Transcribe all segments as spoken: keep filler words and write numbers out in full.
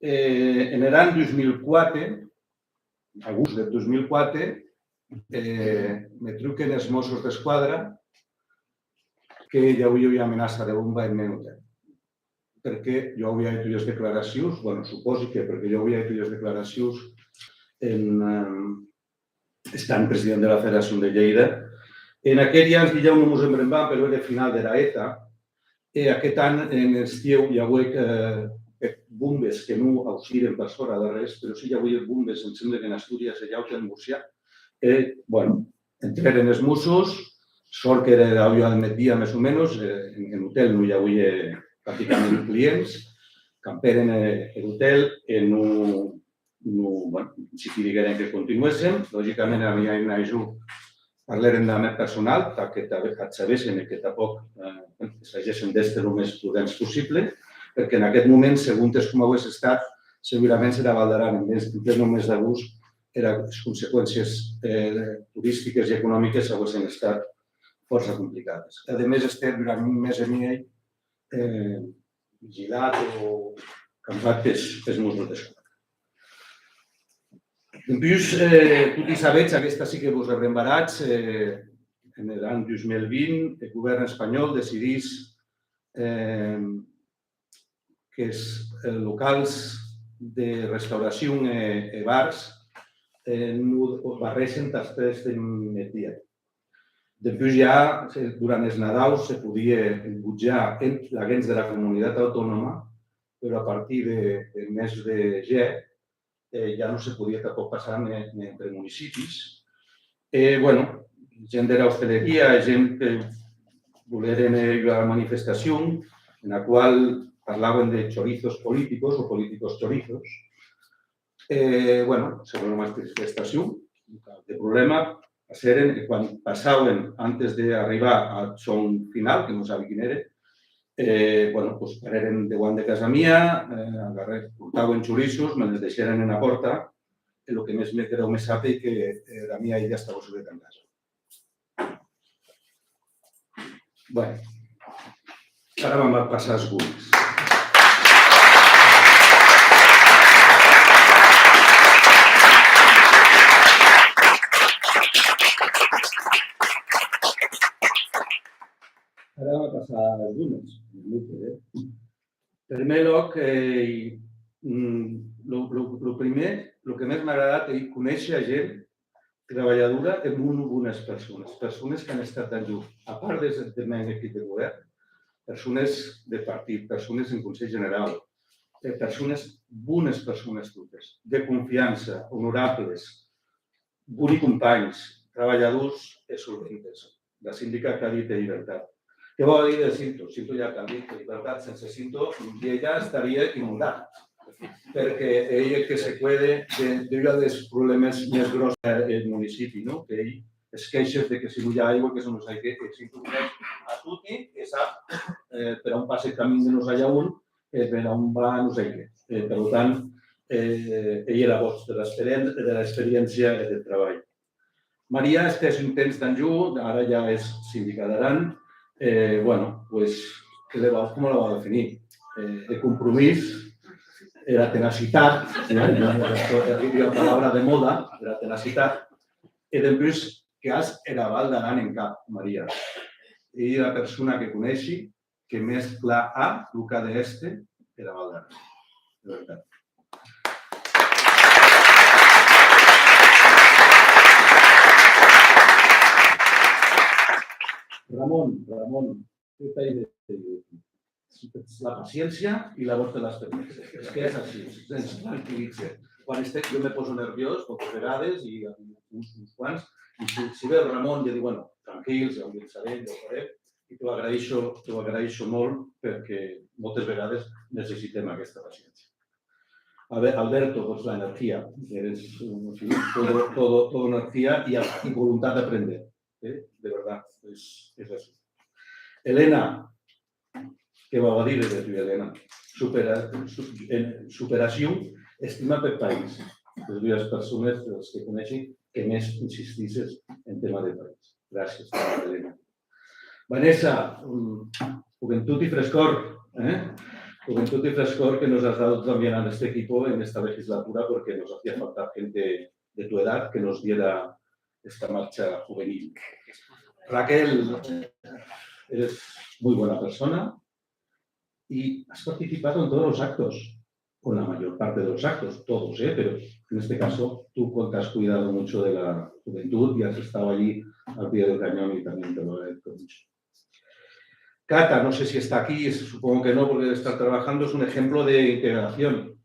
eh, en er an dus mil quate, agost de dus mil quate, eh, me truquen es Mossos d'Esquadra que i auie ua amenaça de bomba en mèn otèl. Perque jo auia hèt ues declaracions, bueno, supòsi que perque jo auia hèt ues declaracions en, eh, estant president de la Federacion de Lleida. En aqueri ans, dilhèu non mos en brembam, però ère final dera ETA, e aquest an en estiu i auec, eh, bombes que non auciren per sora d'arrés, però sí i auie bombes, em semble que en Astúries e auta en Murcia. E, bueno, entrèren es Mossos, sort qu'ère era ua de meddia, mès o menos, eh, en, en otèl non i auie practicament clients, campèren, eh, er otèl e non, non, bueno, sí que digueren que continuèssen. Logicament, a mi, a jo, parlèrem damb eth personal, tà que ac sabessen e que tanpòc, eh, sagèssen d'èster lo mès prudents possible, perque en aqueth moment, segontes com auesse estat, segurament s'era Val d'Aran, en mes, en pleno mes d'agost, era, es conseqüéncies, eh, toristiques e economiques auessen estat fòrça complicades. E, ademès, èster durant un mes e miei, eh, vigilat o campat pes, pes Mossos d'Esquadra. Dempús, eh, toti sabetz, aguesta sí que vos arrembaratz, eh, en er an dus mil vint, eth govèrn espanhòl decidís, eh, qu'es, eh, locals de restauracion e, e bars, eh, non barrèssen tàs tres de meddia. Dempús ja, se, durant es Nadaus, se podie botjar en, laguens dera comunitat autonòma, però a partir de, de mes de gèr, eh, ja non se podie tanpòc passar ne, ne entre municipis. E, bueno, gent dera ostaleria e gent que voleren, eh, ua manifestacion ena qual parlauen de chorizos políticos o políticos chorizos. E, bueno, se hèren ua manifestacion, de problèma, passèren, e quan passauen, antes d'arribar ath sòn final, que non sabi quin ère, eh, bueno, pues, parèren deuant de casa mia, eh, agarrè-, portauen chorizos, me les deishèren ena pòrta, e lo que mès me, crèu, me sape que, eh, era mia hilha estava solet en casa. Bueno, ara vam a passar as urnes. Ara vam a passar as urnes. Prumèr lòc, eh, mm, lo, lo, lo prumèr, lo que mès m'a agradat ei conéisher a gent trabalhadora e molt bones persones, persones qu'an estat damb jo, a part des, deth mèn equip de govèrn, persones de partit, persones en Conselh Generau, eh, persones, bones persones totes, de confiança, onorables, boni companhs, trabalhadors e solventes. La sindica qu'a dit ei vertat. Que vau a díder Cinto? Cinto ja qu'a dit, ei vertat, sense Cinto, un dia ja estarie inundat. Perque ei eth que se cuede de, de un des problèmes mès gròs eth municipi, non? Qu'ei es queishes de que se non i a aigua, que se non sai qué, e Cinto coneish a toti, e sap, eh, per a on passe eth camin de non sai a on, e per a on va non sai qué. Eh, per tant, eh, ei era votz de l'experien-, de l'experiéncia e deth trabalh. Maria estèc un temps damb jo, ara ja es sindica d'Aran, e, bueno, pues, que le vau, coma la vau definir? Eh, eth compromís, era tenacitat, eh, ua palabra de moda, era tenacitat, e dempús que as era Val d'Aran en cap, Maria. Ei era persona que coneishi que mès clar a lo qu'a d'èster era Val d'Aran. De vertat. Ramon, Ramon, que t'ai de dir? La paciéncia i la votz de l'experiéncia. És que és així, ens tranquil·litza. Quan estic, jo me poso nerviós moltes vegades, i uns, uns quants, i si, si ve el Ramon, jo dic, bueno, tranquils, ja ho pensarem, ja ho farem, i t'ho agraeixo, t'ho agraeixo molt, perquè moltes vegades necessitem aquesta paciència. A ver, Alberto, pues la energía, eres, en fin, todo, todo, todo energía y, y voluntad de aprender, ¿eh? De verdad, es, es así. Elena, que vau a díder de tu, Elena? Supera-, su-, en, superacion, estima peth país. Les dues persones, les que coneishi, que més insistisses en tema de país. Gràcies, Elena. Vanessa, mm, joventut i frescor, eh? juventud y frescor que nos has dado también a este equipo en esta legislatura, porque nos hacía falta gente de tu edad que nos diera esta marcha juvenil. Raquel, eres muy buena persona y has participado en todos los actos, o en la mayor parte de los actos, todos, ¿eh? Pero en este caso tú con-, te has cuidado mucho de la juventud y has estado allí al pie del cañón y también te lo agradezco mucho. Cata, no sé si está aquí, supongo que no, porque debe estar trabajando, es un ejemplo de integración.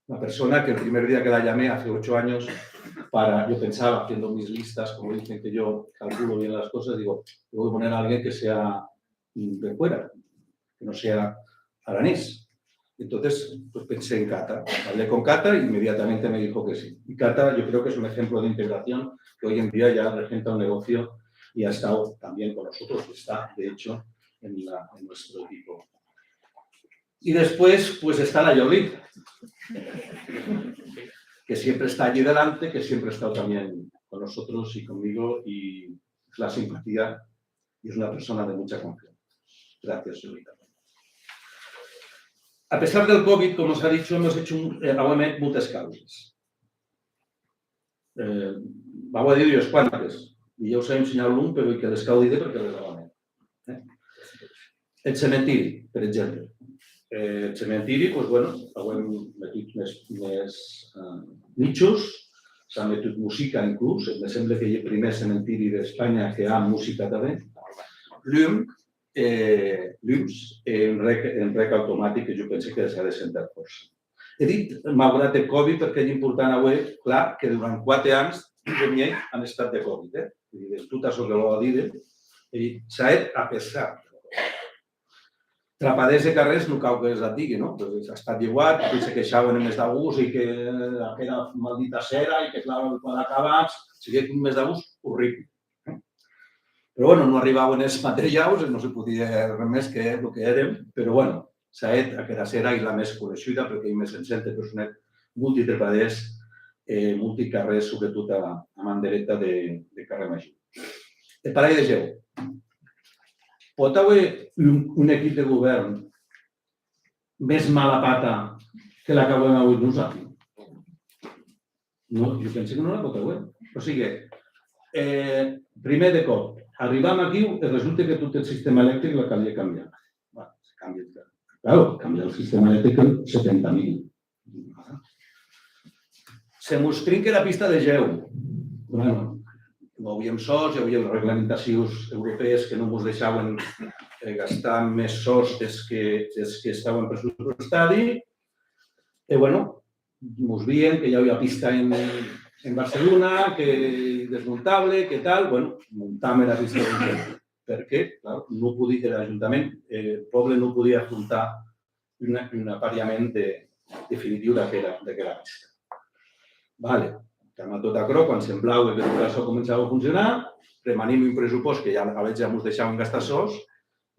La persona que el primer día que la llamé hace ocho años, para, yo pensaba, haciendo mis listas, como dicen que yo calculo bien las cosas, digo, tengo que poner a alguien que sea, mm, de fuera, que no sea aranés. Entonces, pues pensé en Cata. Hablé con Cata y inmediatamente me dijo que sí. Y Cata, yo creo que es un ejemplo de integración, que hoy en día ya regenta un negocio y ha estado también con nosotros, y está, de hecho, en la, en nuestro equipo. Y después, pues está la Yoli, que siempre está allí delante, que siempre ha estado también con nosotros y conmigo, y es la simpatía, y es una persona de mucha confianza. Gracias, Yoli, también. A pesar del covid, como se ha dicho, hemos hecho un, eh, auem hèt moltes causes. Eh, vau a díder ues quantes, e jo us a ensenhar un, però que les cau díder perque les auem hèt. Eh? Eth cementiri, per exemple. Eh, eth cementiri, pues, bueno, auem metut mès, mès, eh, nichos, s'a metut musica inclús, me semble qu'ei eth prumèr cementiri d'Espanha que a musica tanben. Lum, eh, lums, e un rec, un rec automatic que jo pense que s'a de sentar fòrça. È dit, maugrat eth covid, perque ei important auer clar que durant quate ans, dètz e miei an estat de covid, eh? Vull dir, tot açò que vau a díder, ei, s'a hèt a pesar. Trapadèrs e carrèrs, non cau que les ac digui, non? Pues a estat lheuat, que se queishauen en mes d'agost e que aquera maldita sèra e que, clar, quan acabatz, siguec un mes d'agost orrible, eh? Però, bueno, non arribauen es materiaus e non se podie hèr res mès que lo que èrem, però, bueno, s'a hèt aquera sèra, ei la mès coneishuda, perque ei mès en cèntre, però son hèt molti trapadèrs e molti carrèrs, sobretot a, a man dreta de, de carrèr Major. E parai de gèu. Pòt auer un, un equip de govèrn mès mala pata que la qu'auem auut nosati? Non, jo pensi que non la pòt auer. O sigue, eh, prumèr de còp, arribam aquiu e resulte que tot eth sistèma electric la calie cambiar. Bueno, se cambia, claro, cambiar el sistèma electric en setanta mil. Se mos trinque era pista de gèu. Bueno, non auíem sòs, i auie reglamentacions europèes que non mos deishauen, eh, gastar mès sòs des que, des que estauen pressupostadi. E, bueno, mos vien que i a ua pista en, en Barcelona, que desmontable, que tal, bueno, montam era pista de gèu. Perque, clar, non podie, er Ajuntament, eh, eth pòble non podie afrontar un, un apariament de, definitiu d'aquera, d'aquera pista. Vale, damb tot aquerò, quan semblaue que tot açò començaue a foncionar, premanim un pressupòst que ja, alavetz ja mos deishauen gastar sòs,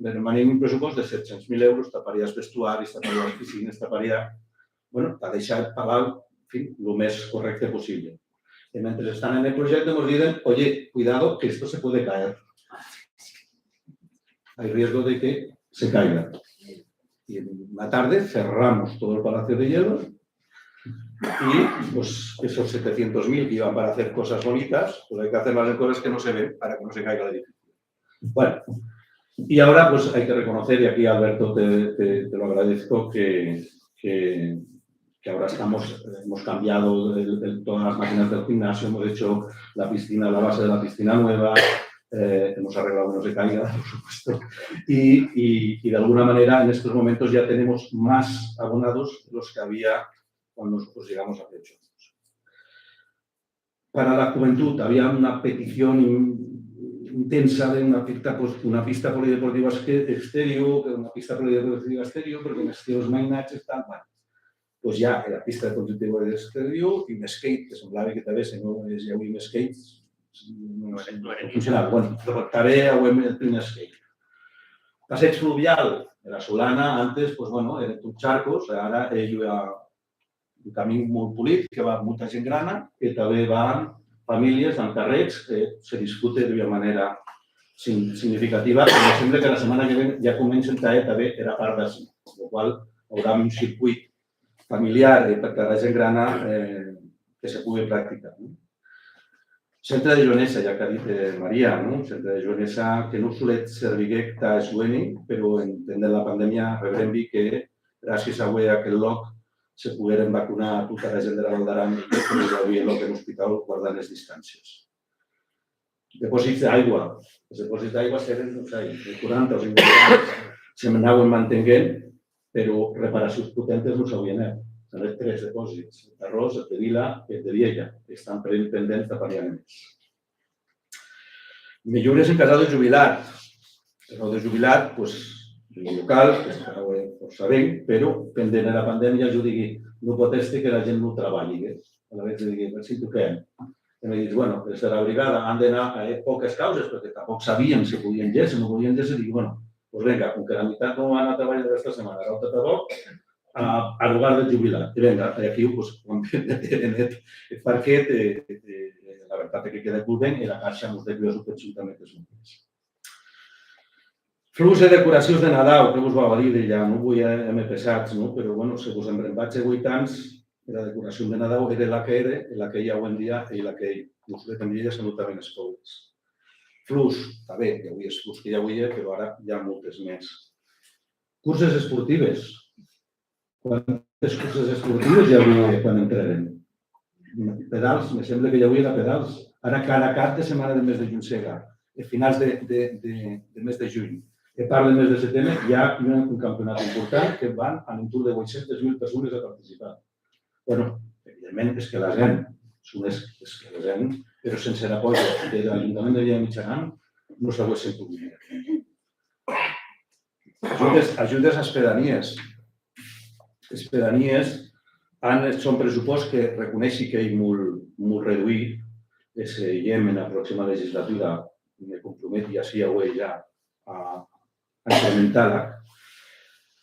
premanim un pressupòst de sèt cents mil euros tà pariar es vestuaris, tà pariar es piscines, tà pariar, bueno, tà deishar eth palau, en fin, lo mès corrècte possible. E mentre estan en el projècte mos diden: "Oye, cuidado que esto se puede caer. Hay riesgo de que se caiga". Y en una tarde cerramos todo el Palacio de Hielo y, pues, esos setecientos mil que iban para hacer cosas bonitas, pues hay que hacerlas en cosas que no se ven para que no se caiga el edificio. Bueno, y ahora, pues, hay que reconocer, y aquí, Alberto, te, te, te lo agradezco, que, que, que ahora estamos, hemos cambiado el, el, todas las máquinas del gimnasio, hemos hecho la piscina, la base de la piscina nueva, eh, hemos arreglado que no se caiga, por supuesto, y, y, y de alguna manera en estos momentos ya tenemos más abonados de los que había cuando nosotros llegamos hace ocho años. Para la juventud había una petición in-, intensa de una pista, pues, una pista polideportiva exterior, una pista polideportiva exterior, porque metió los mainatges, tal, bueno. Pues ya era pista de polideportiva exterior y un skate, que semblava que también se no es ya un skate, no, no, no funcionaba. Bueno, pero también había un skate. Passeig fluvial, era Solana, antes, pues, bueno, eren tot charcos, ara ei un camin molt polit, que va molta gent grana, e tanben van familhes damb carrets, e se disfrute d'ua manèra sin-, significativa, e me semble que la setmana que ven ja comencen a hèr tanben era part d'ací, lo qual auram un circuit familiar e per cara gent grana, eh, que se pogue practicar, non? Centre de joenessa, ja qu'a dit, eh, Maria, non? Centre de joenessa que non solet serviguec tà joeni, però en pendent la pandèmia rebrembi que gràcies a auer aqueth lòc se pogueren vacunar tota era gent dera Val d'Aran, que non i auie lòc en ospitau guardant es distàncies. Depòsits d'aigua. Es depòsits d'aigua s'èren, non sai, de quaranta o cinquanta ans, se n'anauen mantenguent, però reparacions potentes non s'auien hèt. S'an hèt tres depòsits, eth d'Arròs, eth de Vila e eth de Vielha, que estan pen-, pendents d'aparelhar-ne mès. Melhores en casau de jubilat. Casau de jubilat, pues, un local, que se pagaue fòrça ben, però pendent era pandèmia, jo digui, non pòt èster que la gent non trabalhi, eh? Alavetz digui, per si toquem. E me ditz, bueno, es dera brigada, an d'anar a hèr pòques causes, perque tanpòc sabíem se podien gésser, se non podien gésser, digui, bueno, pues venga, com que la mitat non van a trabalhar esta setmana, era auta tanpòc, a, a lugar de jubilar. E venga, e aquiu, pues, quan meteren eth, eth parquet, e, e, la vertat ei que quedèc molt ben, e la Caixa mos dec ua subvencion tanben pes mòbles. Flors e decoracions de Nadau, que vos vau a díder ja, non voi a hèr-me pesats, non? Però, bueno, se vos en brembatz, hè ueit ans, era decoracion de Nadau ère la qu'ère, e la qu'ei aué en dia, e la qu'ei. Non solet en Vielha, senon tanben es pòbles. Flors, tanben, i auie es flors que i auie, però ara i a moltes mès. Curses esportives. Quantes curses esportives i auie quan entrèrem? Pedals, me semble que i auie era pedals. Ara cada cap de setmana de mes de junh sega, e finals de, de, de, de mes de junh, e part de mes de seteme, i a un, un campionat important que van a l'entorn de ueit centes mil persones a participar. Bueno, evidentment, es que les hèn, son es, es que les hèn, però sense l'apògi de l'Ajuntament de Vielha e Mijaran non s'auessen pogut hèr. Ajudes, ajudes as pedanies. Es pedanies an eth sòn pressupòst, que reconeissi qu'ei molt, molt reduït, e se i èm ena pròxima legislatura, me comprometi ací aué ja a, a incrementar-la.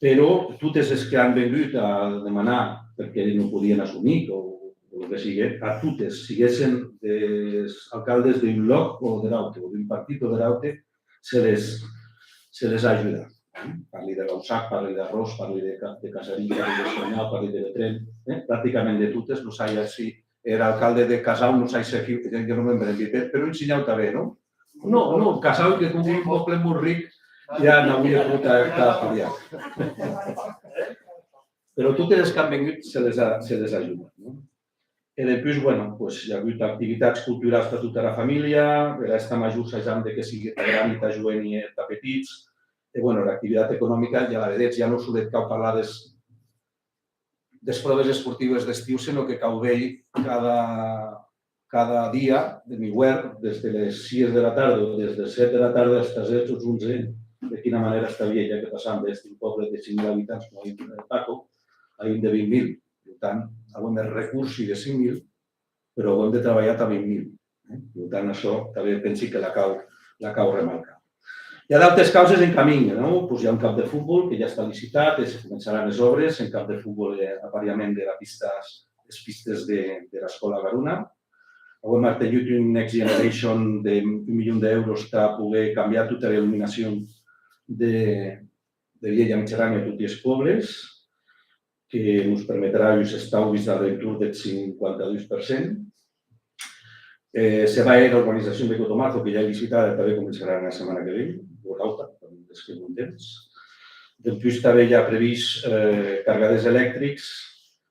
Però totes es que an vengut a demanar, perque non podien assumir, o, o lo que sigue, a totes, siguessen des alcaldes d'un lòc o der aute, o d'un partit o der aute, se les, se les a ajudat. Parli de Gausac, parli d'Arròs, parli de Ca-, de Casarin, parli de Sonhau, parli de Betren, eh? Practicament de totes, non sai si er alcalde de Casau, non sai se aquí, jo non me'n brembi, pe-, però un shinhau tanben, non? Non, non, Casau, que com un pòble molt ric, ja n'auie tot a, a pariar. Però totes es qu'an vengut se les a, se les a ajudat, non? E dempús, bueno, pues, i a agut activitats culturals tà tota era familha, era hèsta major sajam de que sigue tà grani, tà joeni e tà petits. E, bueno, era activitat economica, ja la vedetz, ja non solet cau parlar des, des pròves esportives d'estiu, senon que cau veir cada, cada dia de miuèr, des de les sies dera tarde o des de sèt dera tarde hasta es dètz o onze, de quina manèra està Vielha, que passam d'èster un pòble de cinc mil abitants, coma a dit Paco, a un de vint mil. Per tant, auem eth recorsi de cinc mil, però auem de trabalhar tà vint mil, eh? Per tant, açò tanben pensi que la cau, la cau remarcar. I a d'autes causes en camin, non? Pues i a un camp de fotbòl que ja està licitat e se començaràn es òbres, un camp de fotbòl, eh, apariament dera pista, es pistes de, dera Escòla Garona. Auem artenhut un Next Generation de un milion d'èuros tà poder cambiar tota era illuminacion de, de Vielha e Mijaran e toti es pòbles, que mos permetrà uns estaubis d'entorn deth cinquanta-dus per cent. Eh, se va hèr era urbanizacion de Cotomazo, que ja ei licitada, e tanben començarà era setmana que ven, o l'auta, quan desque montens. Dempús tanben i a previst, eh, cargadèrs electrics,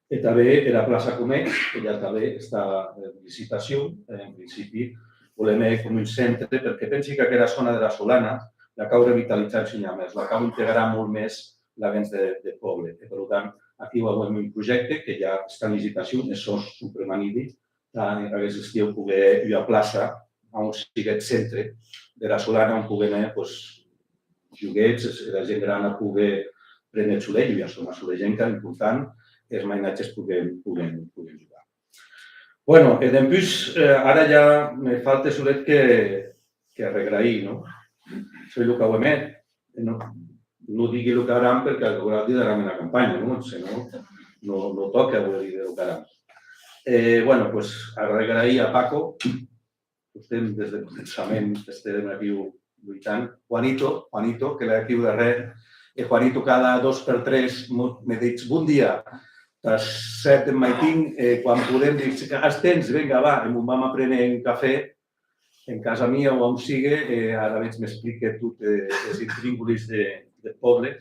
e tanben era plaça Comet, que ja tanben està en licitacion, en principi, volem hèr com un centre, perque pensi qu'aquera zòna dera Solana la cau revitalizar un shinhau mès, la cau integrar molt mès laguens de, de pòble. E, per tant, aquiu auem un projècte que ja està en licitacion, e çò, çò premanidi, tà, en aguest estiu, poder ua plaça a on siguet centre dera Solana, on poguen hèr, pues, joguets, e era gent grana pogue préner eth solelh, ua zòna solejenca important, e es mainatges poguen, poguen, poguen jogar. Bueno, e dempús, eh, ara ja me falte solet que, que arregraïr, non? Soi lo qu'auem hèt, e non, non digui lo qu'haram, perque aura dit d'aram ena campanha, non? Se non, non, non tòque auer dit lo qu'haram. E, bueno, pues, arregraïr a Paco, tostemp des de començament estèrem aquiu Luitant, Juanito, Juanito, que l'è aquiu darrèr, e Juanito cada dos per tres mo-, me ditz: «Bon dia», tàs sèt deth maitin, e quan podem, ditz: «As temps, venga, va», e mo'n vam a préner un cafè en casa mia o a on sigue, e alavetz m'explique tot, eh, es intríngulis de, deth pòble.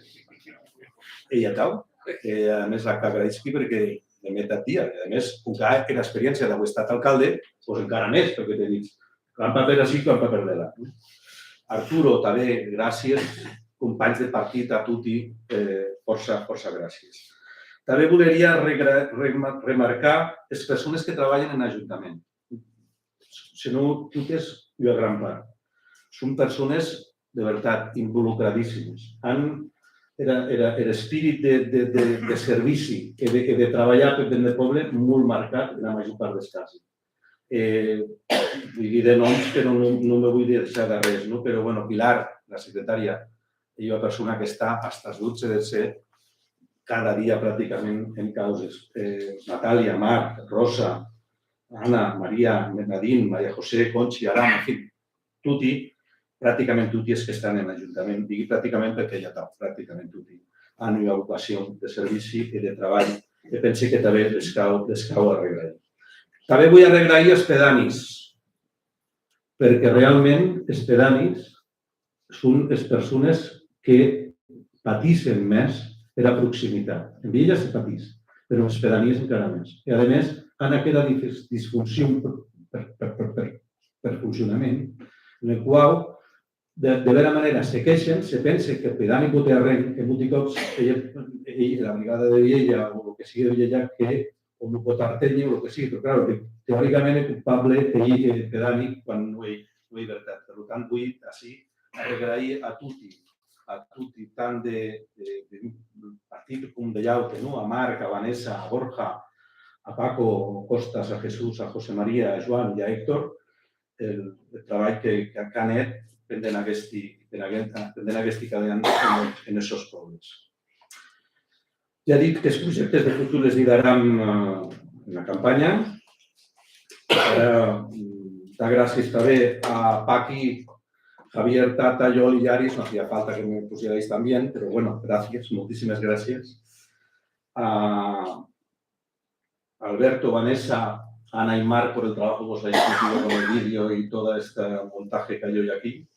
E ja tau. E, a mès, ac agraïsqui perque me met ath dia. E, a mès, com que era experiéncia d'auer estat alcalde, pues encara mès, perque te ditz, crampa per ací, crampa per delà. Arturo, tanben, gràcies. Companhs de partit, a toti, eh, fòrça, fòrça gràcies. Tanben voleria regra-, rema-, remarcar es persones que trabalhen en Ajuntament. Se non totes, ua gran part. Son persones, de vertat, involucradissimes. An era, era, er espirit de, de, de, de servici e de, e de trabalhar per ben de pòble molt marcat en la major part des casi. Eh, li dirè nòms, però non, non me voi deishar d'arrés, non? Però, bueno, Pilar, la secretària, ei ua persona qu'està hasta es dotze de ser cada dia practicament en causes. Eh, Natàlia, Marc, Rosa, Anna, Maria, Nadine, Maria José, Conchi, Aram, en fin, toti, practicament toti es qu'estan en Ajuntament, digui practicament perque ja tau, practicament toti an ua vocacion de servici e de trabalh, e pense que tanben les cau, les cau arregraïr. Tanben voi arregraïr es pedanis, perque realment es pedanis son es persones que patissen mès era proximitat. En Vielha se patís, però es pedanies encara mès. E, ademès, an aquera dis-, disfoncion per, per, per, per, per, per foncionament, en el quau, de, de bèra manèra, se queishen, se pense que pedani pòt hèr arren, e molti còps ei, ei era brigada de Vielha o lo que sigue de Vielha que o non pòt arténher o lo que sigue, però, claro, que teoricament eth culpable ei, eh, pedani quan non ei, non ei vertat. Per tant, voi ací arregraïr a toti, a toti, tant de, de, de un partit com de l'aute, non? A Marc, a Vanessa, a Borja, a Paco Costas, a Jesús, a José María, a Joan e a Héctor, el, el trabalh que, que, qu'an hèt pendent aguesti, pendent aguesti, pendent aguesti cada an en, en es sòns pòbles. Ja dic qu'es projèctes de futur les lidaram, eh, ena campanha. Ara, mm, dar gràcies tanben a Paqui, Javier, Tata, Yoli, Yaris, no hacía falta que me pusierais también, pero bueno, gracias, moltíssimes gràcies. A Alberto, Vanessa, Ana y Marc por el trabajo que os habéis metido con el vídeo y todo este montaje que hay hoy aquí.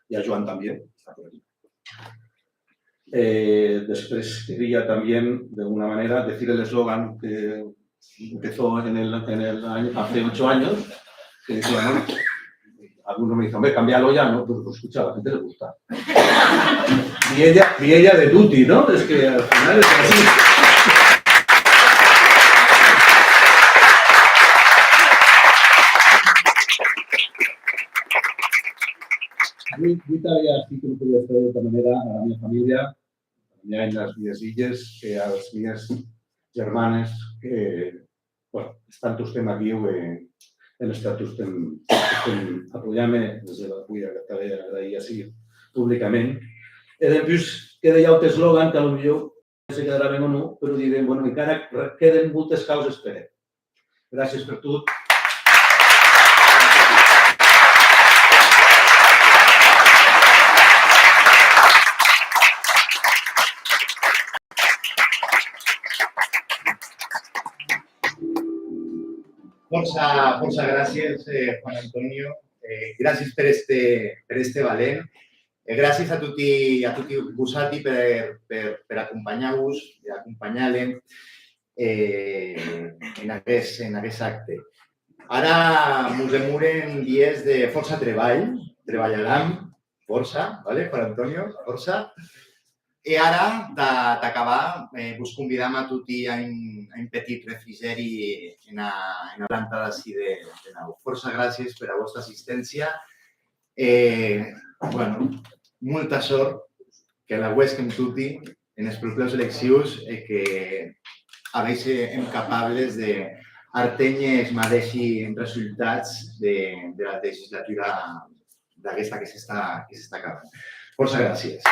Y a Joan también, está por aquí. Eh, después quería también, de alguna manera, decir el eslogan que empezó en el, en el año, hace ocho años, que decía, ¿no? Algunos me dicen, "Hombre, cámbialo ya", ¿no? Pues, pues, escucha, a la gente le gusta. Vielha, Vielha de toti, ¿no? Es que al final es así. Voi, voi tanben, sí que no podia ser d'auta manèra, a la mia familha, a las mias hilhes, e a las mias germanes, que, bueno, estan tostemp aquiu, e, en estat tostemp, tostemp apoiant-me, les voi tanben agraïr ací publicament. E dempús quede eth aute eslògan, qu'a lo milhor se quedarà ben o non, però didem, bueno, encara queden moltes causes per hèr. Gràcies per tot. Fòrça, fòrça gràcies, eh, Juan Antonio. Eh, gràcies per este, per este valent. E gràcies a toti, a toti vosati per, per, per acompanhar-vos e acompanhar-le, eh, en aguest, en aguest acte. Ara mos demoren dies de fòrça trebalh, trebalharam fòrça, vale, Juan Antonio, fòrça. E ara, tà, tà acabar, eh, vos convidam a toti a un, a un petit refrigèri ena, ena planta d'ací de, de naut. Fòrça gràcies pera vòsta assisténcia. E, bueno, molta sòrt, que l'auesquem toti enes pròplèus eleccions e que a veir se èm capables de arténher es madeishi resultats de, de la legislatura d'aguesta que s'està, que s'està acabant. Fòrça gràcies.